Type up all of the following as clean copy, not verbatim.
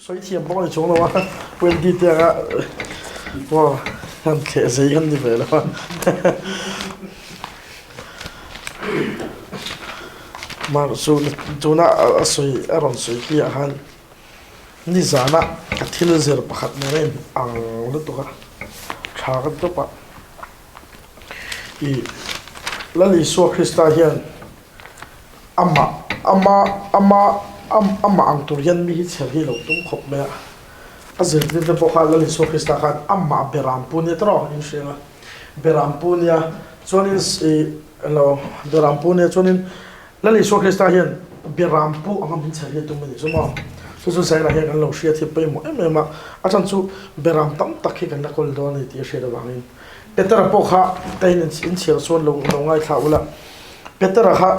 Sawi thiam bawk a ni chuang lo a, Wendy te anga aw han thleh zei kan ni ve lo a. Mar chu tuna a sawi a rawn sawi piah khan nizana ka thil zir pakhat nen a in ang lutuk a, tha ka ti tawp a. Ih Lal Isua Krista hian Amah, ama, ama, amah ang tur hian mi hi chher hi lo tum khawp mai a. A zirtirte pawh kha Lal Isua Krista khan amah Beram pu nia tawrh in hria a. Beram pu nia chuanin ih lo Beram pu nia chuanin Lal Isua Krista hian Beram pu anga min chher hi a tum a nih chu maw. Chu chu Zaira hian kan lo hriat hi pawimawh em em a. A chhan chu Beram tam tak hi kan la kawl dawn a ni tih a hriat avangin Petera pawh kha ka inchhiar chuan lo ngaithla ula. Petera kha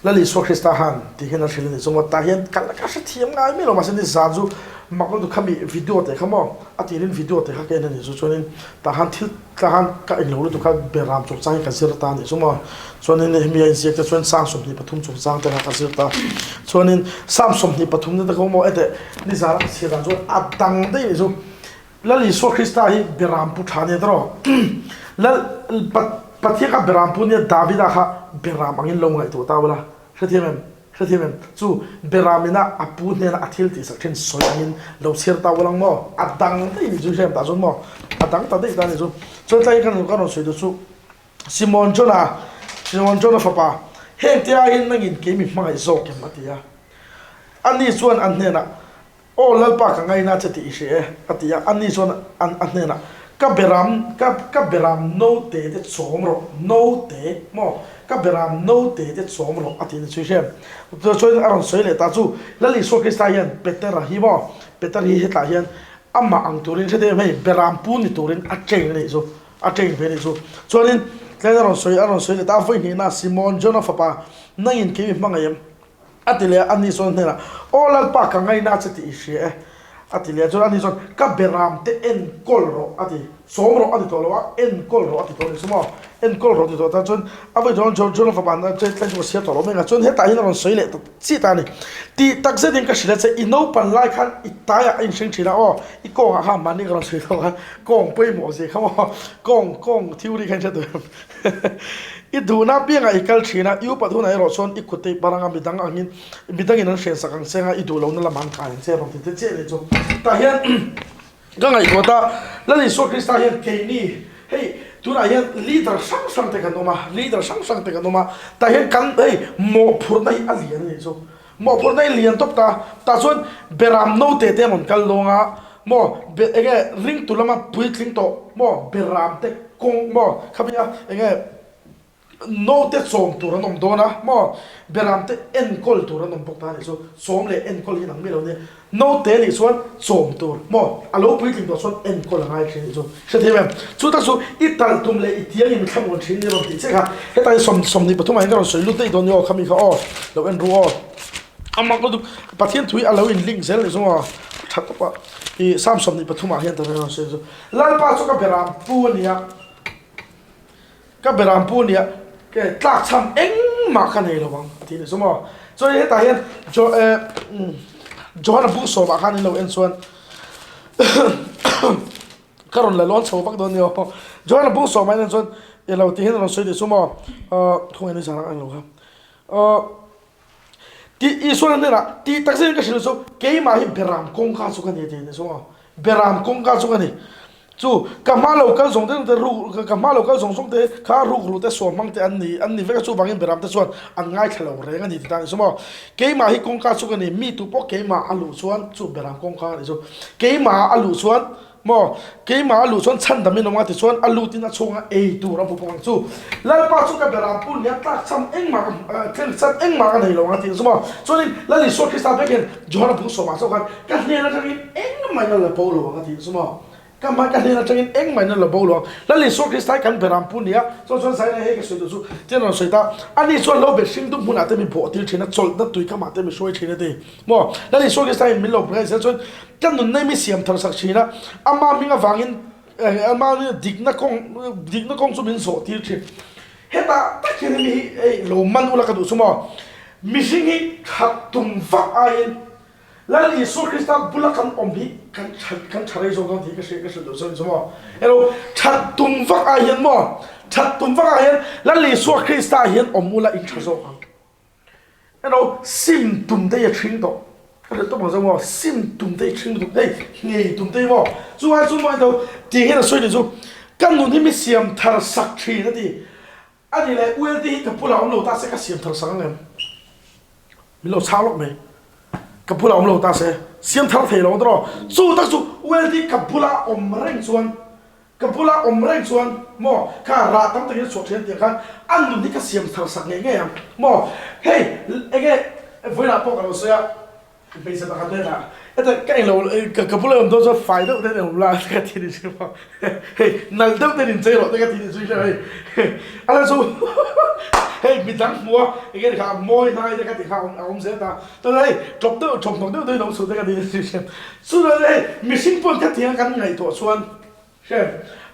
Lal Isua Krista han tih hian a hrilh a ni. Chungah tah hian ka ka hre thiam ngai mai lo mahse ni zan chu mak lutuk kha mi video te kha maw a tirin video te kha ka en a ni chu chuanin tah han thil tah han ka englo lutuk kha beram chungchang hi ka zir ta a ni chu maw chuanin hemi a inziak te chuan sang 23 chungchang te kha ka zir ta chuanin Psalm 23 ni te kha maw ete ni zan a ka chhiar dan chuan a dang daih a ni chu. Lal Isua Krista hi Beram pu tha nia tawh. Lal Pathian kha Beram pu nia Davida kha Beram angin lo ngaihtuah ta ula. Hrethiam em? Hrethiam em? Chu Beram ina a pu hnena a thil tihsak thin sawi angin lo chhiar ta ula ang maw? A dang daih ni chu hriam tah chuan maw? A dang ta daih ta ni chu. Chuan tlai kan kan rawn sawi duh chu Simon Jona, Simon Jona fapa, heng te aiin nangin kei mi hmangaih zawk em a ti a. Ani chuan an hnenah Aw Lalpa ka ngaina che tih i hre e, a ti a. Ani chuan an a hnenah, Ka beram, ka ka beram note te chawm rawh, note maw, ka beram note te chawm rawh, a ti a ni. Chhui hrem chuan a rawn sawi leh ta chu, Lal Isua Krista hian Petera hi maw, Peter hi hetah hian amah ang turin hre em hei, beram pu ni turin a train a nih chu, a train ve a nih chu. Chuanin tlem a rawn sawi a rawn sawi leh ta a, vawi hnihna Simon, Jona fapa, nangin kei mi hmangaih em? A ti leh a, ani chuan hnenah, Aw Lalpa, ka ngaina che tih i hria e. A ti leh a, chuan ani chuan, Ka beram te enkawl rawh, a ti. Sawm rawh a ti tawh lo a, enkawl rawh a ti tawh a ni chu maw? Enkawl rawh a ti tawh ta chuan a vawi chuan John John fapa an che tlai chu ka siam tawh lo mai ang a, chuan hetah hian a rawn sawi leh ta chiah ta a ni. Tih tak zetin ka hrilh a che, i naupan lai khan i taiah a inhring thin a, aw i kawngah khan mahni ka rawn sawi tawh kha, kawng pawimawh zia kha maw, kawng kawng theory kha in hre tawh em? I duhna apiangah i kal thin a, i upat hunah erawh chuan i kut te i parang a, midang angin midangin an hrensak ang che anga i duh lohna lamah an kai ang che rawn ti te chiah leh chu. Tah hian ka ngaihtuah ta, Lal Isua Krista hian keini hei tunah hian leader hrang hrang te kan awm a, leader hrang hrang te kan awm a, tah hian kan hei mawhphurhna hi a lian a nih chu. Mawhphurhna hi lian tawp ta, tah chuan beram note te an rawn kal dawn a, maw be enge ringtu lama puitling tawh maw beram te kawng maw khamia enge note chawm tur an awm dawn a maw beram te enkawl tur an awm bawk ta a nih chu, chawm leh enkawl hi nang mi lo nia, note nih chuan chawm tur maw a lo puitling tawh chuan enkawl a ngai thin a nih chu, hrethiam em? Chu tak chu i talh tum leh i tiang in thla muan thin ni rawn tih chiah kha hetah hian sawm 23 ah hian ka rawn sawi lut daih dawn ni aw khami kha aw lo en ru aw a mak lutuk Pathian thui a lo in link zel ni chu maw tha tawp a i Psalm 23 ah hian ta rawn sawi chu Lalpa chu ka beram pu a nia ka beram pu a nia ke tlak chham engmah ka nei lo ang a ti ni chu maw chuan hetah hian Jo eh Johana bung sawmah khan in lo en chuan Ka rawn la lawn chho vak dawn nia aw. Joanna bung sawm ah hian chuan i lo ti hian a rawn sawi tih chu maw khawngaih ni zan ang lo kha. Ti Isua na hnenah tih tak zetin ka hrilh chu keimah hi beram kawngka chu ka ni a ti a ni chu maw. Beram kawngka chu ka ni. Chu ka hma lo kal zawng te ruk ka hma lo kal zawng zawng te kha ruk ru te suam hmang te an ni an ni vek a chuvangin beram te chuan an ngaithla lo reng a ni ti ta a ni chu maw. Keimah hi kawngka chu ka ni mi tu pawh keimah a luh chuan chu beram kawngka a ni chu. Keimah a luh chuan Maw? Keimah a luh chuan chhan dam in awm a tichuan a lutin a chhunga ei tur a hmu bawk ang chu. Lalpa chu ka beram pu nia tlak cham engmah ka thil chan engmah ka nei lo ang a ti ang chu maw? Chuanin Lal Isua Krista vek hian Johana bung sawmah chauh khan ka hnen atangin engmah in a la bo lo ang a ti ang chu maw? Ka hmai ka hnen atangin engmah in a la bo lo ang. Lal Isua Krista hi kan beram pu nia chuan chuan Zaina hei ka sawi duh chu tiin a rawn sawi ta. Ani chuan lo be hring dum hmunah te mi bawh tir thin a, chawlhna tui kamah te mi hruai thin a ti. Maw? Lal Isua Krista hian min lo hmangaih zel chuan ka nunna hi mi siam thar sak thin a, ama hming avangin ama dikna kawng dikna kawng chu min zawh tir thin. Hetah tak hian hemi hi hei lo man ula ka duh chu maw? Mihring hi that tum vak aiin Lal Isua Krista bula kan awm hi kan that kan tha rei zawk dawn tih ka hria ka hrilh duh chuan chu maw. Elo that tum vak ah hian maw that tum vak ah hian Lal Isua Krista hian awm ula in tha zawk ang. Elo sim tum te hi a thring tawh. Ka hrilh tawp ang chu maw sim tum te hi thring lutuk hei ngei tum te hi maw chu ai chu maw ento tih hian a sawi ni chu ka nun hi mi siam thar sak thin a ti. A ni leh ULT hi ka bulah awm lo ta se ka siam thar sak ang em? Min lo chhang lawk mai. Ka bulah awm lo ta se siam thar thei lo ang tawh. Chu tak chu ULT ka bula awm reng chuan ka bula awm reng chuan maw kha rah tam takin a chhuah thin tiang khan a nun hi ka siam thar sak ngei ngei ang maw? Hei enge vawiinah pawh ka lo sawi a. Hmeichhe pakhat hnenah, Heta ka englo ka bula awm dawn chuan fai deuh ten awm la ka ti ni chu maw? Hei nalh deuh ten inchei rawh te ka ti ni chu hria hei. A la chu hei midang hmu a enge ni kha mawi hnai te ka ti kha a awm zel ta. Chuan hei ṭawp deuh ṭawp hnawk deuh deuhin awm suh te ka ti ni chu hria. Chuan hei mihring pawn ka ti ang kan ngaihtuah chuan Hrem,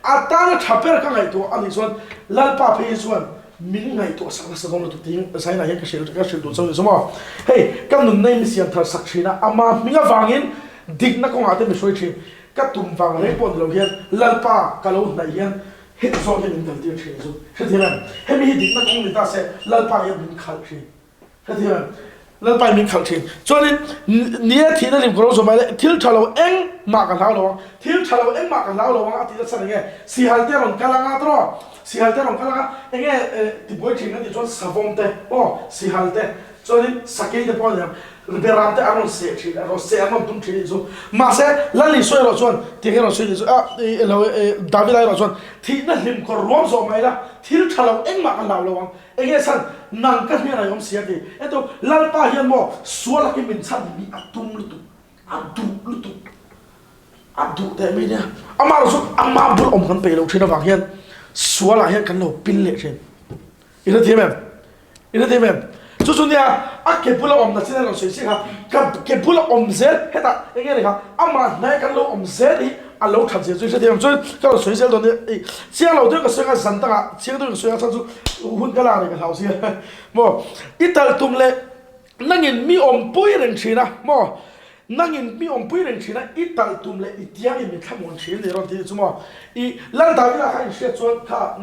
a tana tha ber ka ngaihtuah a nih chuan Lalpa phei hi chuan min ngaihtuah sak nasa dawn lutuk tiin Zaina hian ka hrilh ka hrilh duh chauh ni chu maw. Hei, ka nunna hi mi siam thar sak thin a, ama hming avangin dikna kawngah te mi hruai thin. Ka tum vang reng pawh ni lo hian Lalpa ka lo hnaih hian heti zawk hian min kaltir thin chu. Hrethiam em? Hemi hi dikna kawng ni ta se Lalpa hian min khalh thin. Hetiang Lalpa min khalh thin. Chuanin nia thihna lim ka lo zawm mai le, thil tha lo engmah ka hlau lo ang, thil tha lo engmah ka hlau lo ang a tih nasa eng e, sihal te a rawn kal anga tawh, sihal te a rawn kal anga eng e tibuai thin kan tih chuan savawm te aw sihal te chuanin sakei te pawh a ni ang, beram te an rawn seh thin, a rawn seh an rawn tum thin anih chu. Mahse Lal Isua erawh chuan tiang erawh sawi anih chu a elo Davida erawh chuan thihna hlim kawr ruam zawh mai la, thil tha lo engmah ka hlau lo ang. Enge chhan, nang ka hnian a awm si a ti. Ento Lalpa hian maw sual akin min chhan hi a tum lutuk, a duh lutuk, a duh teh mai nia. Amah erawh chu ama bul awm kan peih loh thin avang hian sualah hian kan lo pil leh thin. I hrethiam em? I hrethiam em? Chu chu nia a ke bula awm na chin a rawn sawi chiah kha, ka ke bula awm zel hetah enge ni kha amah hnaia kan lo awm zel hi A lo that zia chu i hrethiam chuan ka rawn sawi zel dawn nia. Ih, chiang lo deuh ka sawi anga zan dangah chiang deuhin ka sawi anga chhan chu hun ka lak reng ka hlau sia maw. I talh tum leh nangin mi awmpui reng thin a maw, nangin mi awmpui reng thin a, i talh tum leh i tiangin min thlamuan thin a ni rawn ti chu maw. Ih, Lal Davida kha inhriat chuan kha.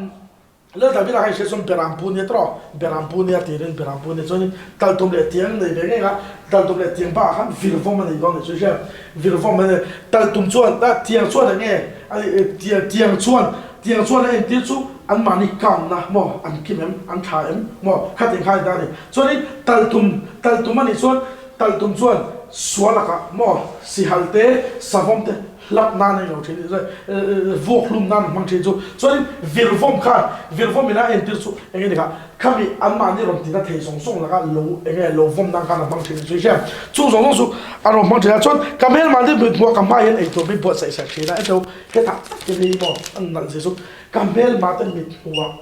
Lal Davida kha i hriat chuan Beram pu nia tawh, Beram pu nia tirin Beram pu nia chuanin taltum leh tiang nei ve ngei a, taltum leh tiang bakah khan virvawm a nei dawn a nih chu i hria, virvawm a nei, taltum chuan tiang chuan eng nge a tiang chuan tiang chuan a entir chu anmahni count-na maw an kim em, an tha em maw khatiang kha a ni ta a ni. Chuanin taltum taltum a nih chuan taltum chuan sual lakah maw sihal te savawm te Hlap nan a inlo thin vuak hlum nan an hmang thin chu chuanin virvawm khan virvawm ina entir chu enge ni kha khami anmahni rawn tina thei zawng zawng laka lo enge lo vawm nan khan an hmang thin chu i hria chung zawng zawng chu an rawn hmang thin a chuan ka hmelmahni mit hmuh a ka hma hian eitur min buatsaih sak thin a ento hetah tak hian hei maw an nalh zia chu ka hmelmah te mit hmuh ah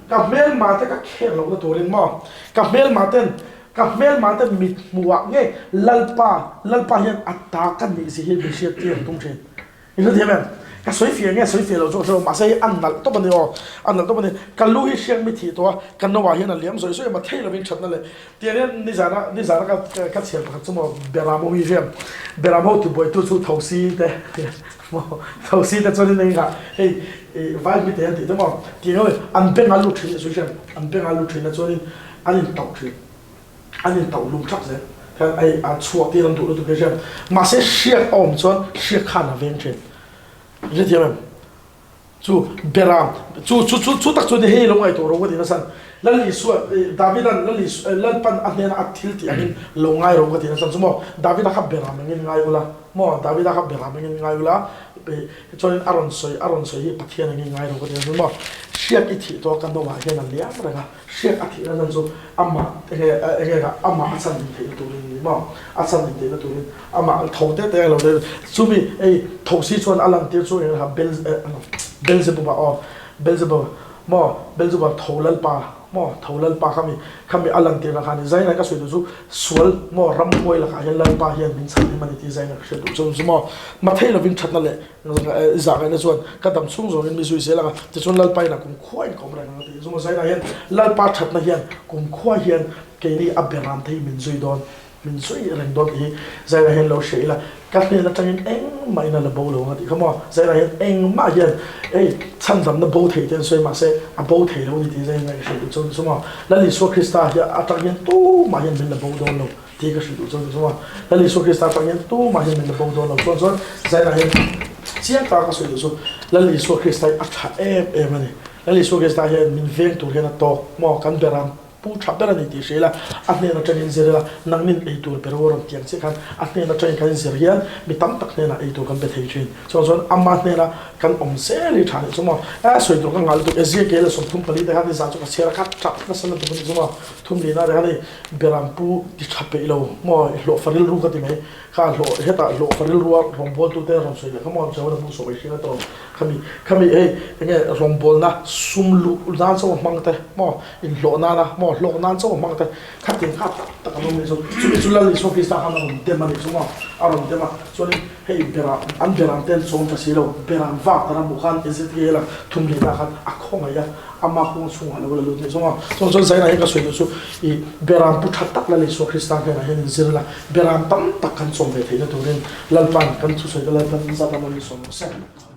Ka hmelma te ka kher lohna turin maw? Ka hmelma ten, ka hmelma ten mit hmuhah nge Lalpa, Lalpa hian a ta ka nih zia hi min hriat tir ang tum thin. I hrethiam em? Ka sawi fiah nge sawi fiah loh chu ka hre lo, mahse hei a nalh tawp a ni aw, a nalh tawp a ni. Ka lu hi hriak mi thih tawh a, ka noah hian a liam zawih zawih a, ma thei lovin thatna leh tiang hian nizana, nizana ka ka chhiar pakhat chu maw Beram ho hi hriam, Beram ho tibuaitu chu Thosi te Maw thosi te chuan in engah hei ih vai hmi te an tih te maw tih eng an beng a lut thin chu hian an beng a lut thin a chuan in an in tauh thin an in tauh lum thak zel hian hei a chhuah tir an duh lutuk hi hian mahse hriak a awm chuan hriak khan a veng thin hrethiam em chu beram chu chu chu chu tak chuan hei lo ngaihtuah ro ka ti nasa Lal Isua Davidan Lal Isua Lalpan a hnena a thil tih angin lo ngai ro ka ti nasa chu maw Davida kha beram angin ngai ula Maw Davida kha beram engin ngai ula, chuanin a rawn sawi, a rawn sawi hi Pathian engin ngai lo ka ti a, maw hriak i thih tawh a ka noah hian a liam reng a, hriak a thihna chan chu amah enge enge kha amah a chhan din theihna turin a ni maw, a chhan din theihna turin amah tho te te a lo tel, chumi hei tho si chuan a lantir chu enge kha Bel Belzebub-a aw Belzebub maw Belzebub-a tho lalpa. Maw tho Lalpa khami khami a lantirna kha a ni. Zaina ka sawi duh chu sual maw ramhuai lakah hian Lalpa hian min chhan him a ni tih Zaina ka hriat duh chuan chu maw mathei lovin thatna leh zah ngaihna chuan ka dam chhung zawngin mi zui zel ang a tichuan Lalpa inah kumkhua in ka awm reng ang a ti. Chu maw Zaina hian Lalpa thatna hian kumkhua hian keini a beram te hi min zui dawn. Min zui reng dawn tih hi Zaira hian lo hria ila, ka hnen atangin engmah in a la bo lo ang a tih kha maw? Zaira hian engmah hian hei chhandamna bo thei te an sawi mahse a bo thei lo a ni tih Zaira hian ka hrilh duh chu a ni chu maw? Lal Isua Krista hi atang hian tumah hian min la bo dawn lo tih ka hrilh duh chu a ni chu maw? Lal Isua Krista atang hian tumah hian min la bo dawn lo chuan chuan Zaira hian chiang taka ka sawi duh chu Lal Isua Krista hi a tha em em a ni. Lal Isua Krista hian min veng tur hian a tawk maw? Kan beram Pu tha ber a ni tih hria ila, a hnen atangin zir ila, nangnin ei tur pe ro a rawn tiang chiah khan a hnen atangin kan inzir hian mi tam tak hnenah ei tur kan pe thei thin. Chuvang chuan ama hnena kan awm zel hi tha nih chu maw? Eh sawi tur ka nghal lutuk e, Ezekiel 34 te khan nizan chu ka chhiar a, ka tap nasa lutuk a nih chu maw? Thumlina te khan hei Beram pu ti tha peih lo maw? I hlawhfa rilru ka ti mai. Kha hlawh hetah hlawhfa rilrua rawngbawltute rawn sawi leh kha maw? Jehovah bu sawh mai hriat a tawh. Khami khami hei enge rawngbawlna sum luh nan chauh a hmang te maw? Inhlawh nana maw hlawk nan chauh a hmang te khatin kha tak tak an awm nih chu. Chumi chu Lal Isua Krista khan a rawn dem a nih chu maw? A rawn dem a, chuanin hei berah an beram te an chawm ta si lo, beram vak tar a hmuh khan Ezekiel-a thum leh ta khan a khawngaih a, ama huang chhungah lo la lut nih chu maw? Chuan chuan Zaina hi ka sawi duh chu i beram pu tha tak Lal Isua Krista hnenah hian inzir la, beram tam tak kan chawm ve theihna turin Lalpa'n kan thusawi te Lalpa'n zat a rawn sawm rawh se.